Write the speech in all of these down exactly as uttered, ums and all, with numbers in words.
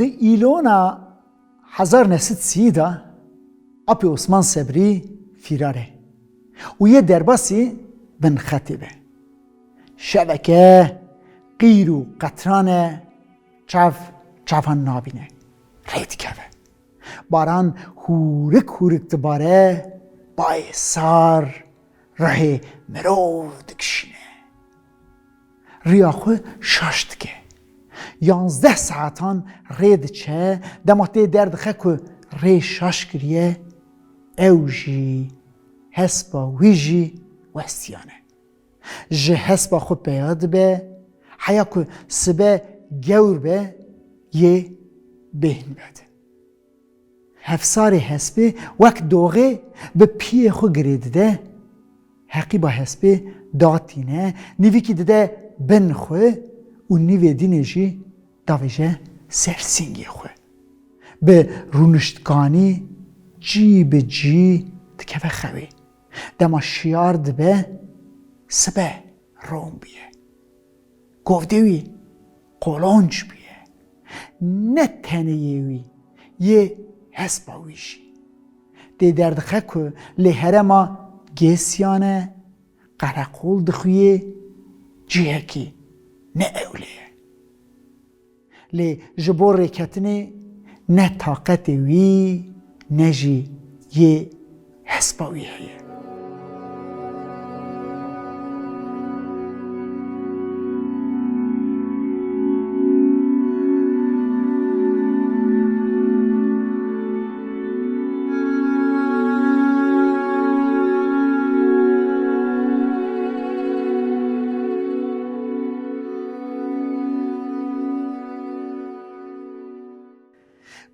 Di îlona hezar neh sed sî de Apê Osman Sebrî fîrar e û yê derbasî binxetê be. Şeveke qîr û qetran e, çav çavan nabîne. Rê dikeve. Baran hûrik hûrik dibare, bayê sar rihê mirov dikişîne. Riya xwe şaş dike. Yanzdeh saetan rê diçe, dema tê derdixe ku rê şaş kiriye, ew jî, hespa wî jî westiyane. Ji hespa xwe peya dibe, heya ku sibe gewr be, yê bêhn vede. Hevsarê hespê wek doxê bi piyê xwe girê dide, heqîba hespê datîne, nîvîkî dide bin xwe û nîvê dînê jî davêje ser sîngê xwe. Bi rûniştkanî cî bi cî dikeve xewê. Dema şiyar dibe, sibe ron bûye. Govdê wî qolonc bûye. Ne tenê yê wî, yê hespa wî jî. Tê derdixe ku lê herêma Gêsiyane, qereqol dixuye, cihekî ne ewlê ye. Lê ji bo rêketinê ne taqetê wî, ne jî yê hespa wî heye.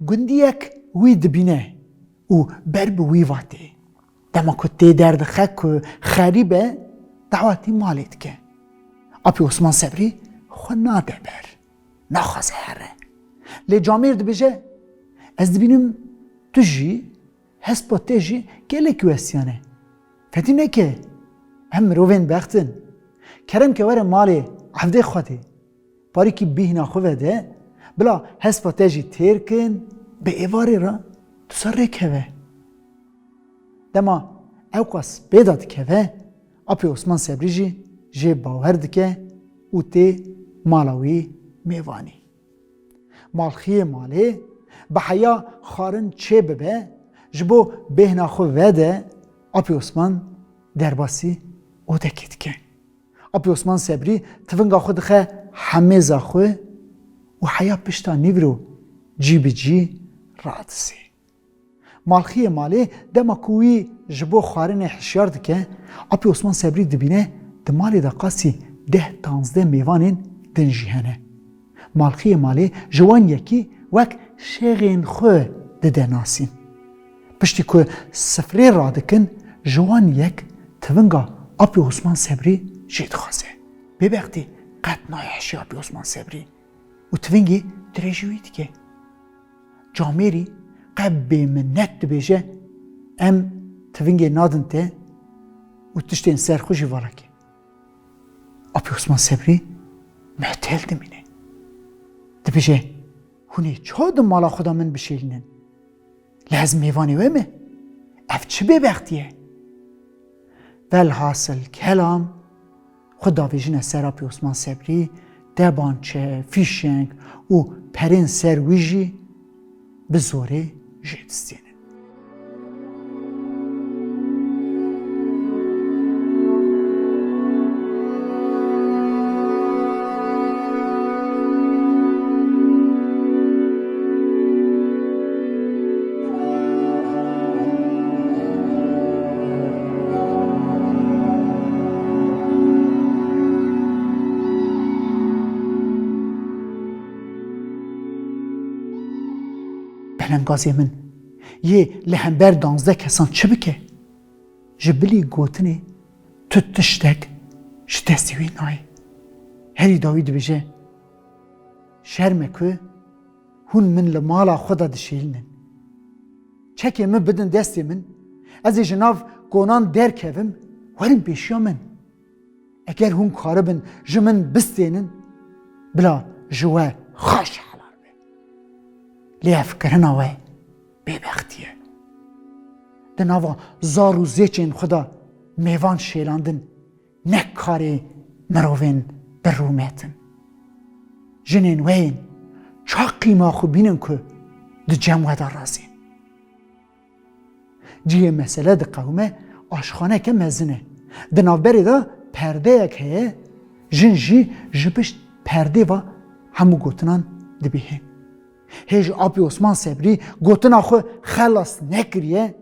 Gundiyek wî dibîne û ber bi wî va tê. Dema ku tê derdixe ku xerîb e, dawetî malê dike. Apê Osman Sebrî xwe nade ber. Naxwaze here. Lê camêr dibêje, ez dibînim tu jî, hespa te jî gelek westiyane. Fedî neke, em mirovên bext in. Kerem ke were malê evdê Xwedê. Parîkî bîhna xwe vede, bila hespa te jî têr kin, bi êvarê re tu ser rê keve. Dema ewqas pê de dikeve, Apê Osman Sebrî jî jê bawer dike û tê mala wî mêvanî. Malxiyê malê bi heya xwarin çê bibe, ji bo bêhna xwe vede, Apê Osman derbasî odekê dike. Apê Osman Sebrî tivinga xwe dixe hemêza xwe û heya pişta nîvro cî bi cî radizê. Malxiyê malê dema ku wî ji bo xwarinê hişyar dike, Apê Osman Sebrî dibîne di malê de qasî deh tanzdeh mêvanên din jî hene. Malxiyê malê ji wan yekî wek şêxên xwe dide nasîn. Piştî ku sifrê radikin, ji wan yek tivinga Apê Osman Sebrî jê dixwaze. Bêbextî qet nayê hişê Apê Osman Sebrî û tivingî dirêjî wî dike. Camêrî qe bêminet dibêje, em tivingê nadin te û tiştên ser xwe jî vala ke. Apê Osman Sebrî muhtel dimîne. Dibêje, hûn ê çawa di mala xwe de min bişêlînin? Lê ez mêvanê we me? Ev çi bêbextî ye? Velhasil kelam, xwe davêjine ser Apê Osman Sebrî, debançe, fîşeng û perên ser wî jî bi zorê jê distênin. Belengazê min, yê li hember danzdeh kesan çi bike? Ji bilî gotinê tu tiştek ji destê wî nayê. Herî dawî dibêje, şerm e ku hûn min li mala xwe de dişêlînin. Çekê min bidin destê min, ez ê ji nav konan derkevim, werin pêşiya min. Eger hûn karibin ji min bistênin, bila ji we xaş helal be. Lê ev kirina we bêbextî ye. Di nava zar û zêçên xwe de mêvan şêlandin ne karê mirovên bi rûmet in. Jinên we yên ça qîma xwe bînin ku di cem we de razîn. Cihê mesele diqewime aşxaneke mezin e. Di navberê de perdeyek heye, jin jî ji pişt perdê ve hemû gotinan dibihê. Hê ji Apê Osman Sebrî gotina xwe xelas nekiriye,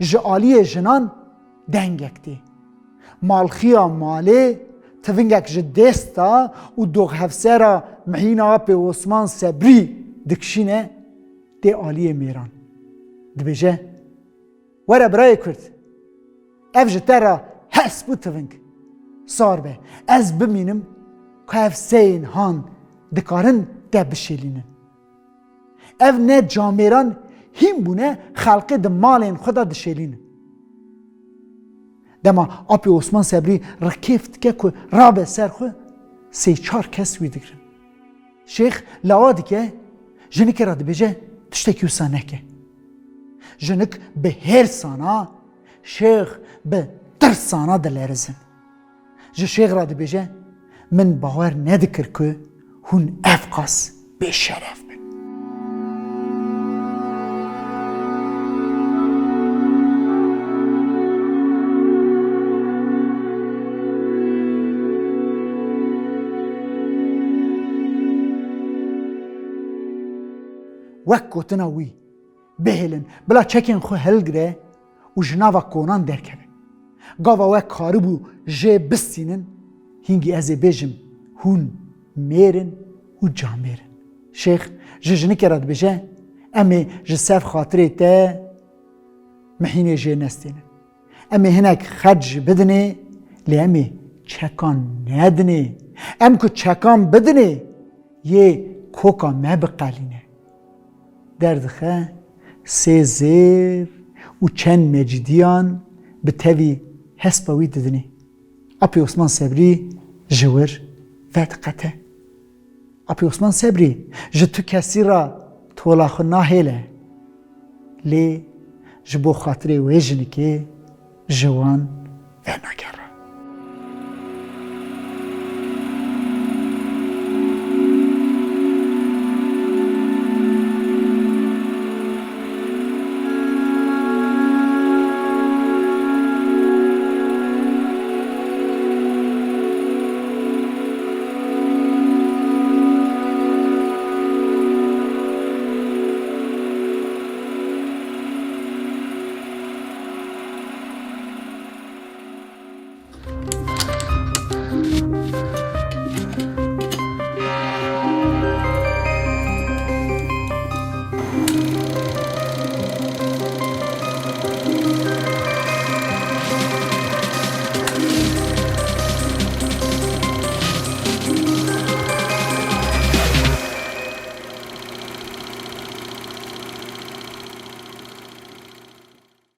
ji aliyê jinan dengek tê. Malxiya malê tivingek ji dêsta û doxhevsera mihîna Apê Osman Sebrî dikişîne, tê aliyê mêran. Dibêje, Were birayê Kurd, ev ji te re hesp û tiving. Sar be, ez bimînim ku ev seyên han dikarin te bişêlînin. Ev ne camêran hîn bûne xelqê di malên xwe de dişêlînin. Dema Apê Osman Sebrî rikêf dike ku rabe ser xwe, sê çar kes wî digirin. Şêx lawa dike, jinikê re dibêje, tiştekî wisa neke. Jinik bi hêrsana, şêx bi tirsana dilerizin. Ji şêx re dibêje, min bawer nedikir ku hûn ev qas bêşeref bin. Wek gotina wî, bihêlin, bila çekên xwe hilgire û ji nava konan derkeve. Gava we karibû jê bistînin, hingî ez ê bêjim, hûn mêr in û camêr in. Şêx ji jinikê re dibêje, em ê ji ser xatirê te mihînê jê nestênin. Em ê hinek xerc jî bidinê, lê em ê çekan nedinê. Em ku çekan bidinê, yê koka me biqelîne. Derdixe sê zêr û çend mecîdiyan bi tevî hespa wî didinê. Apê Osman Sebrî ji wir vediqete. Apê Osman Sebrî ji tu kesî re tola xwe nahêle. Lê ji bo xatirê wê jinikê ji wan venagere.